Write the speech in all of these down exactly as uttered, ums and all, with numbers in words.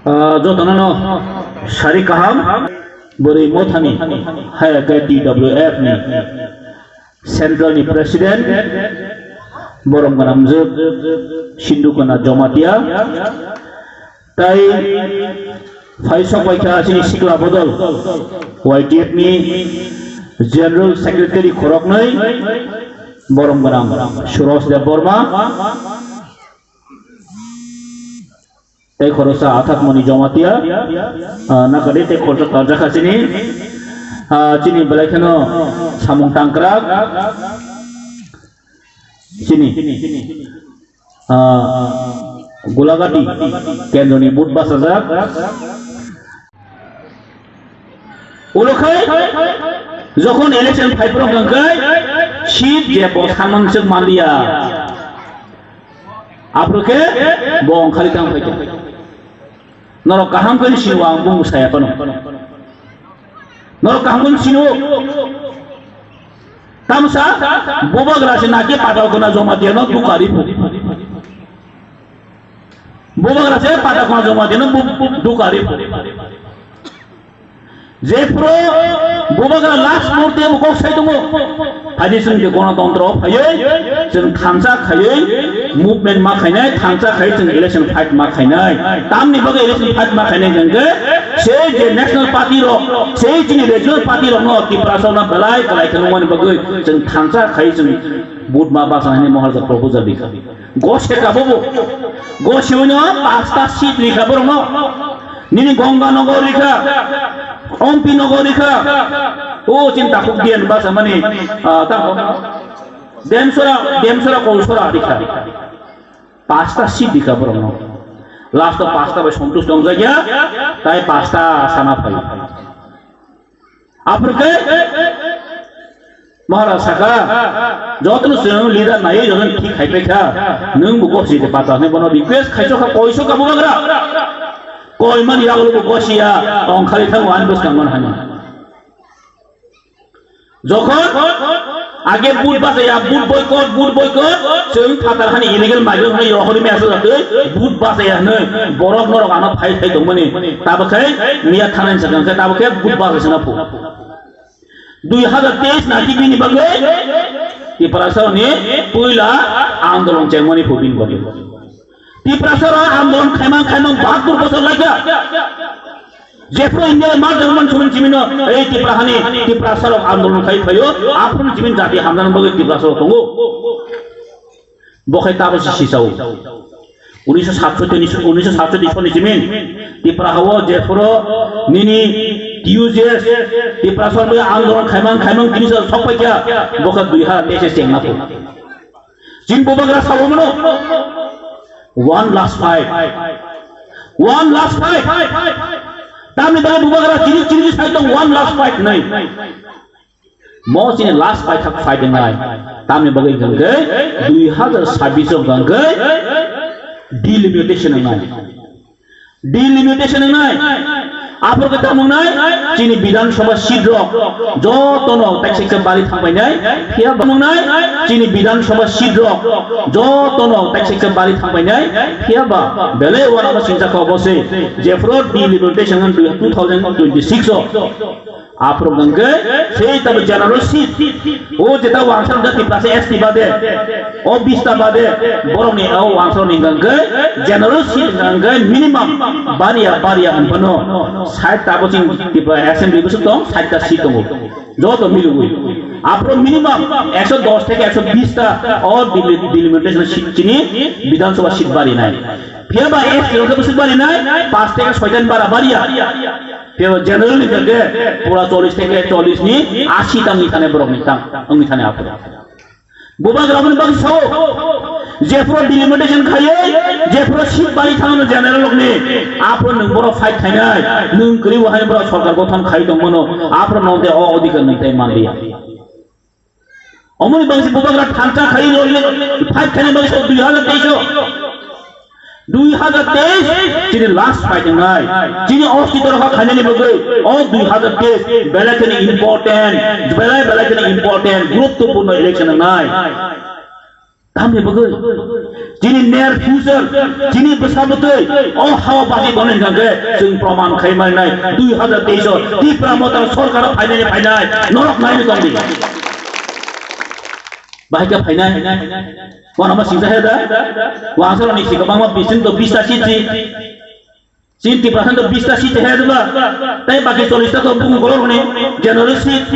Ah, jotono no sari kaham, bwrwi mothani, haya ke T W F ni central ni president, borom gwnamjwk Sindhu Kana Jomatia, tai phai sok bai kha chini sikla bodol Y T F ni general secretary khoroknwi, borom gwnam Suraj Debbarma, tei khoroksa Athatmoni Jomatia, ah, nakadi tei khoroksa Tarjakha chini, ah, chini belai kheno samung tangkrak chini, ah, Gulagati kendroni booth bachajak. Ulo khai jokhon election phai phuru hwnkha khai seat je bo samang chwk manliya. Aphuru khe bo ongkhali tang phaikha. Norok kaham khe sino ang bung saya phano. Norok kaham khe sino. Tamsa bubagra se naki patal khuna Jomatia no dukari phu. Bubagra se patal khuna Jomatia no bu-, bu-, dukari phu. Jephru bubagra last murti bo kok sai tongo. Phaidi chwng je gonotantro phaiwi, chwng thansa khaiwi movement ma khainai, thansa khai chwng election fight ma khainai. Tamni bagwi election fight ma khainai hwnkhe, sei je national party rok, sei chini regional party rok no Tiprasa no belai kwlai khe nukmani bagwi chwng thansa khai chwng vote ma basa hwnwi Maharaj proposal rikha. Gose ka bobo. Gose wino pasta seat rikha borokno. Nini Ganga Nagar rikha. Ompi Nagar rikha. O chinta khuk diyan basa mani, ah, tamo. Demsora, Demsora Kolsora rikha. Pasta seat rikha borokno. Last o pasta bai sontush tongjakya. Tai pasta sana phai. Aphuru khe Maharaj saka, jotono chwng leader naiwi jotono thik khai paikha, nwng bo gosi de pata hwnwi bono request khaiso kha, koiso kha bubagra. Koi mani yago bo gosiya, tong khali thango ani bwskang man hani. Jokhon age vote bachaya, vote boycott, vote boycott, chwng phatar hani illegal migrant hwnwi rohorwi mesa jatwi vote bachaya hwnwi borok norok ano phai phai tongmani, tabuk khe miya thanani sakang khe tabuk khe vote bachai sina phu. Dui hazar teis nati bini bagwi Tiprasa ni puila andolon chengmani phu bini bagwi. Tiprasa ro andolon khaimang khaimang bahatur bosor laikha. Jephru India mar jangman sumun chimino ei Tipra hani Tiprasa rok andolon khai phaio, aphuru chimin jati hamjana bagwi Tiprasa rok tongo. Bo khai tabo si sisao. Unisho satshoti, unisho satshoti soni chimin Tipra hao jephru nini T U J S Tiprasa rok andolon khaimang khaimang tini sa sok paikha, bo kha dui hazar teis chengna phu. Chini bubagra sabo mano. One last fight. One last fight. Tamni bagwi bubagra chini chini sai tong one last fight nai. Mo chini last fight hak fight nai. Tamni bagwi gangge dui hazar sabbish o gangge delimitation nai. Delimitation wngnai. Aphuru khe tamo wngnai, chini Bidhan Sabha seat rok jotono taisa khe bari thangpainai. Phiya ba wngnai, chini Bidhan Sabha seat rok jotono taisa khe bari thangpainai. Phiya ba belai uanama singcha kha obo se. Jephru delimitation wng two thousand twenty-six o. Aphuru hwnkhe sei tabo general seat. O jeta wansang da Tiprasa S T bade. O bista bade. Borokni o wansang ni hwnkhe general seat hwnkhe minimum bariya bariya hwnphano sait tabo chini Tripura assembly bwswk tong, sait ta seat tongo. Joto milugwi. Aphuru minimum ekso dos theke ekso bis ta o deli-, delimitation seat chini Bidhan Sabha seat barinai. Phiya ba S T rok bwswk barinai, pas theke soita ni bara bariya. Phiya general ni theke pura chollish theke chollish ni ashi tang ni thane borok ni tang, wng ni thane aphuru. Bubagra bini bagwi sao, jephuru delimitation khaiwi, jephuru seat bari thangno general rok ni, aphuru nwng borok fight khainai, nwng kwrwi bo haino borok sorkar gothon khai tongmano, aphuru nwng de o odhikar nwng tei manliya. Omoni bangsi bubagra thansa khai roli fight khaina bangsi o dui hazar teis o. Dui hazar teis chini last fight wngnai. Chini ostito rokha khainani bagwi o dui hazar teis belai kheno important, belai belai kheno important, guruttopurno election wngnai. Tamni bagwi chini near future, chini bwsa bwtwi o hao bachwi tonwi hwnkhe chwng proman khai manai dui hazar teis o Tipra Motha sorkar phainai phainai norok naini tongdi. Bahai khe phainai. Wanama singsa he da. Wangsarokni sika bangma bising to bis ta seat si. Chini Tiprasa to bis ta seat he da ba. Tai baki chollish ta to bung golor ni general seat.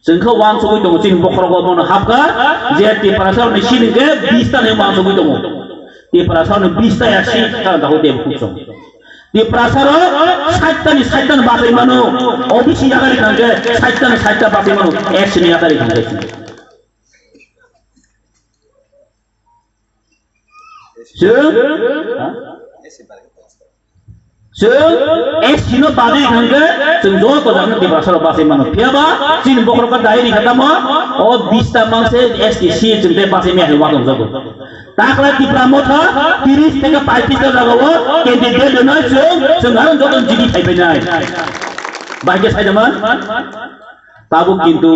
Chwng khe wansugwi tongo chini bokhorok o bono hapkha je Tiprasa ni seat hwnkhe bis ta ni wansugwi tongo. Tiprasa ni bis ta ya seat ta da hote bukhuk song. Tiprasa ro sait ta ni sait ta ni bachai mano. O B C yaga ri khangkhe sait ta ni sait ta bachai mano. X ni yaga ri khangkhe. Chwng, ha? Chwng S T no badi hwnkhe chwng joto jagano Tiprasa rok bachai mano. Phiyaba chini bokhorok kha dai ri kha tamo, o bis ta mangse S T C chwng tei bachai maya hinwi watong jago. Takhwlai Tipra Motha tiris theke paitris ta jagao candidate rwnai chwng, chwng aro joto jidi thaipainai. Bahai khe sai da man? Tabuk kintu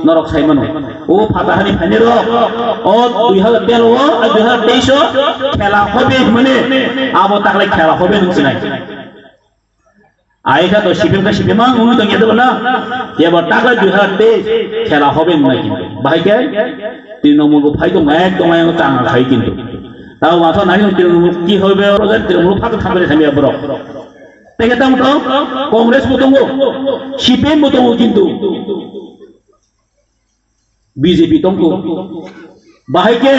norok sai mano. O phatahani phainai rok. O dui hazar tero o, dui hazar teis o khela hobe hwnmani. Abo takhwlai khela hobe hwnwi sinai. Ai kha to C P M kha C P M ang wngwi tongya dobo na. Ebo takhwlai dui hazar teis khela hobe hwnmani kintu. Bahai khe Trinamool bo phai tong ekdom ayang chang khai kintu. Tabo watho nai Trinamool ki hobe oro jan Trinamool phato thambai thamya borok. Teke tamo to Congress bo tongo, C P M bo tongo kintu B J P tongo. Bahai khe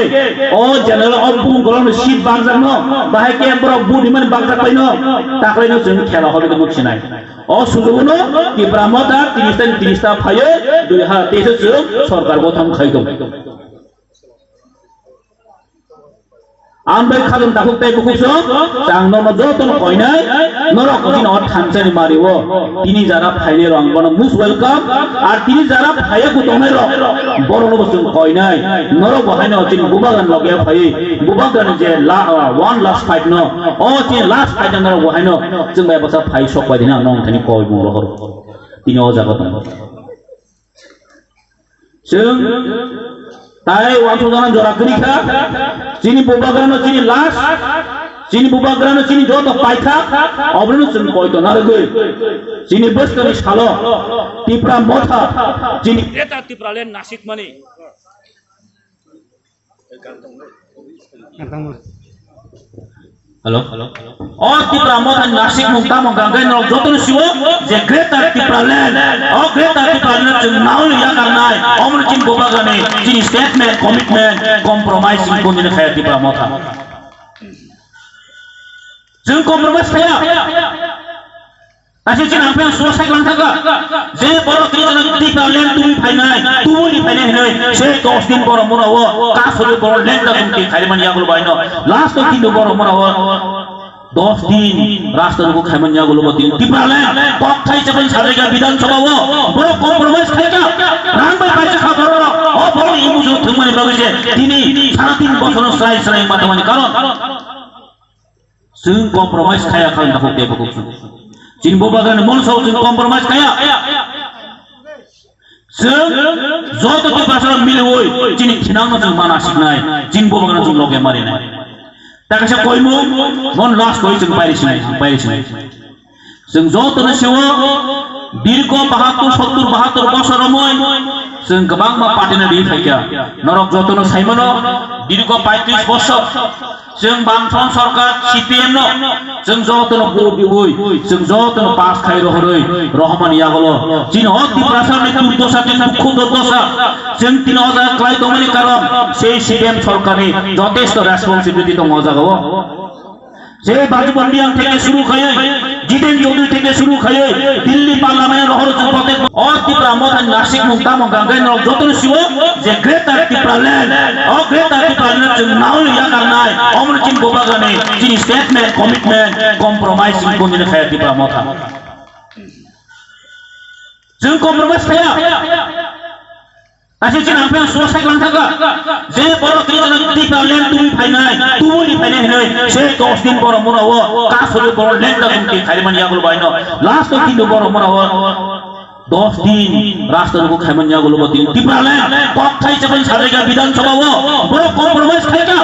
o general o bung golong seat bangjak no, bahai khe borok vote himani bangjak pai no, takhwlai no chwng khela hobe no sinai. O sujugo no Tipra Motha tiris ta ni tiris ta phaiwi dui hazar teis o chwng sorkar gothon khai tong. Ang bai khajang takhuk tei bukhuk song, chang norno jotono koinai, norok chini o thansa ni mari o, tini jara phainai rok ang bono most welcome, ar tini jara phaiya ku tongnai rok, borok no bo chwng koinai, norok bo haino chini bubagan loge phai, bubagan je la, one last fight no, o chini last fight no norok bo haino, chwng bai bwsa phai sok bai dina ang nong thani koi bung rohor, tini o jaga tong. Chwng tai wansukjana jora kwrwi kha. Chini bubagrano chini last, chini bubagrano chini joto paithak, oborno chwng poito narwgwi. Chini bwskangni salo Tipra Motha, chini Greater Tipraland nasikmani. Hello. O Tipra Motha ni nasikmung tamo hwnkha hwnkhe norok jotono siwo je Greater Tipraland. O Greater Tipraland chwng naui yakarnai. Omo chini bubagrani chini statement, commitment, compromise chini kundini khaya Tipra Motha. Chwng compromise khaya. Aswk chini ang phano suwa sai lang thangkha. Je borok tini jana Tipraland tubui phainai, tubui ni phainai hinwi, se dos din borok mura o, kasuri borok lengta tong ti khairi mani yagulo bai no. Last o kintu borok mura o, dos din rasta rugo khaimani yagulo bo tini Tipraland kok thai chapani sajai kha Bidhan Sabha o, borok compromise khai kha, rang bai pai kha borok, o borok imu jok thwngmani bagwi je tini sara tin bochor srai srai ma tongmani karon. Chwng compromise khaya kha wngkha kok tei bukhuk chwng. Chini bubagrani monsao chwng compromise khaya. Chwng joto Tiprasa miliwi chini thinangno chwng mana siknai. Chini bubagrano chwng loge marinai. Ta kaisa koimung, mon last koi chwng pairi sinai, ang pairi sinai. Chwng jotono siwo dirgo bahattur, sottur, bahattur bosor romoi chwng kwbangma party no ri phaikha. Norok jotono saimano dirgo paitris bosor chwng bangson sorkar C P M no chwng jotono vote diwi, chwng jotono pass khai rohorwi rohormani yagulo chini o Tiprasa ni durdosa, chini dukhu durdosa chwng tini o jaga kwlai tongmani karon sei C P M sorkarni jotesto responsibility tongo o jagao. Se Bajuban Reang theke suru khaiwi, Jiten Chaudhary theke suru khaiwi, Delhi Parliament rohor chwng protest. O Tipra Motha ni nasikmung tamo hwnkha hwnkhe norok jotono siwo je Greater Tipraland, o Greater Tipraland chwng naui yakarnai, omo chini bubagrani chini statement, commitment, compromise chini kundini khaya Tipra Motha. Chwng compromise khaya. Aswk chini ang phano suwa sai lang thangkha. Je borok tini jana Tipraland tubui phainai, tubui ni phainai hinwi, se dos din borok mura o, kasuri borok lengta tong ti khairi mani yagulo bai no. Last o kintu borok mura o, Dos din rasta rogo khaiman yagulo bo tini Tipraland kok thai chapani sajaiga Bidhan Sabha o borok compromise khaika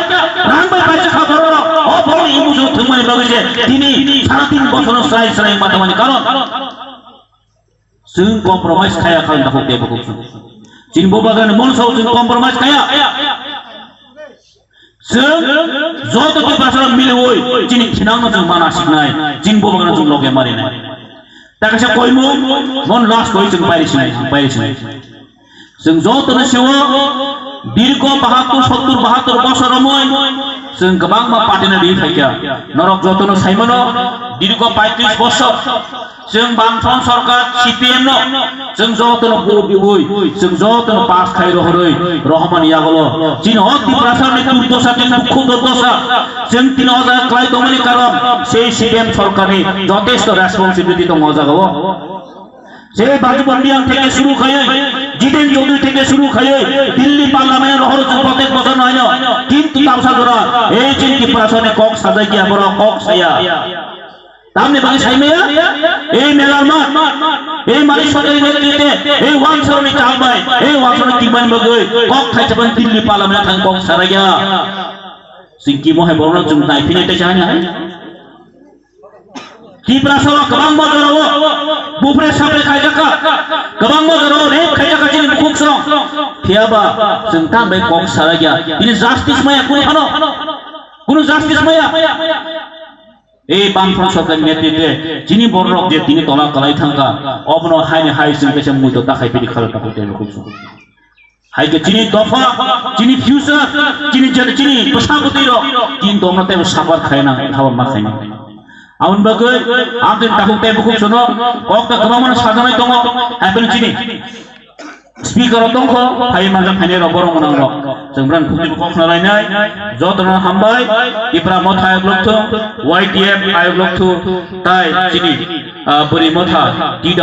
rang bai paisa kha borok o borok imu jok thwngmani bagwi je tini sara tin bochorno srai srai matamani karon chwng compromise khaya kha dakhok tei bukhuk chwng chini bo bagani monsao chwng compromise khaya. Chwng joto Tiprasarok miliwi chini thinangno chwng mana siknai, chini bubagano chwng loge marinai. Ta kaisa koimung, mon last koi chwng pairi sinai, pairi sinai. Chwng jotono siwo dirgo bahattur, sottur, bahattur bosor romoi chwng kwbangma party no ri phaikha. Norok jotono saimano dirgo paitris bosor. Chwng Bamfront Sarkar C P M no chwng jotono vote riwi, chwng jotono pass khai rohorwi rohormani yagulo chini o Tiprasani durdosa, chini dukhu durdosa, chwng tini o jaga kwlai tongmani karon sei C P M sarkarni jotesto responsibility tongo o jagao. Sei Bajuban Riang theke suru khaiwi, Jiten Chaudhary theke suru khaiwi Delhi parliament rohoro chwng protek bochor no haino, kintu tamsa jora ei chini Tiprasani kok sajai kiya borok kok saya. Tamni bagwi saimaya? Ei melar mat, ei mari sotoi netrite, ei wansaroni changbai, ei wansaroni tingmani bagwi kok thai chapani Delhi parliament thang kok saraya. Singki mohai borok chwng nai phine te chahani hai. Tiprasao kwbang bojorao bupre sapre khaijakha, kwbang bojorao rape khaijakha chini bukhuk song. Phiyaba chwng tang bai kok saraya. Bini justice maya kunu phano, kunu justice maya. Ei Bamfront Sarkar ni netrite chini borok je tini tola kwlai thangkha, obono haini hai chwng kaisa muito ta khai pili khalo ta hotel rok. Hai khe chini dopha, chini future, chini je, chini bwsa bwtwi rok tini domno tei suffer khaina, haba ma khaina. Aboni bagwi ang tini takhuk tei bukhuk sono kok ta kwbangma sajaknai tongo, hai phano chini Speaker o tongkho, phai manjak phainai rok borok mwnang rok. Chwng brang khukni kok khna lainai, jotono hambai, Tipra Motha ayok lokthung, Y T F ayok lokthung, tai chini, ah, bwrwi motha, T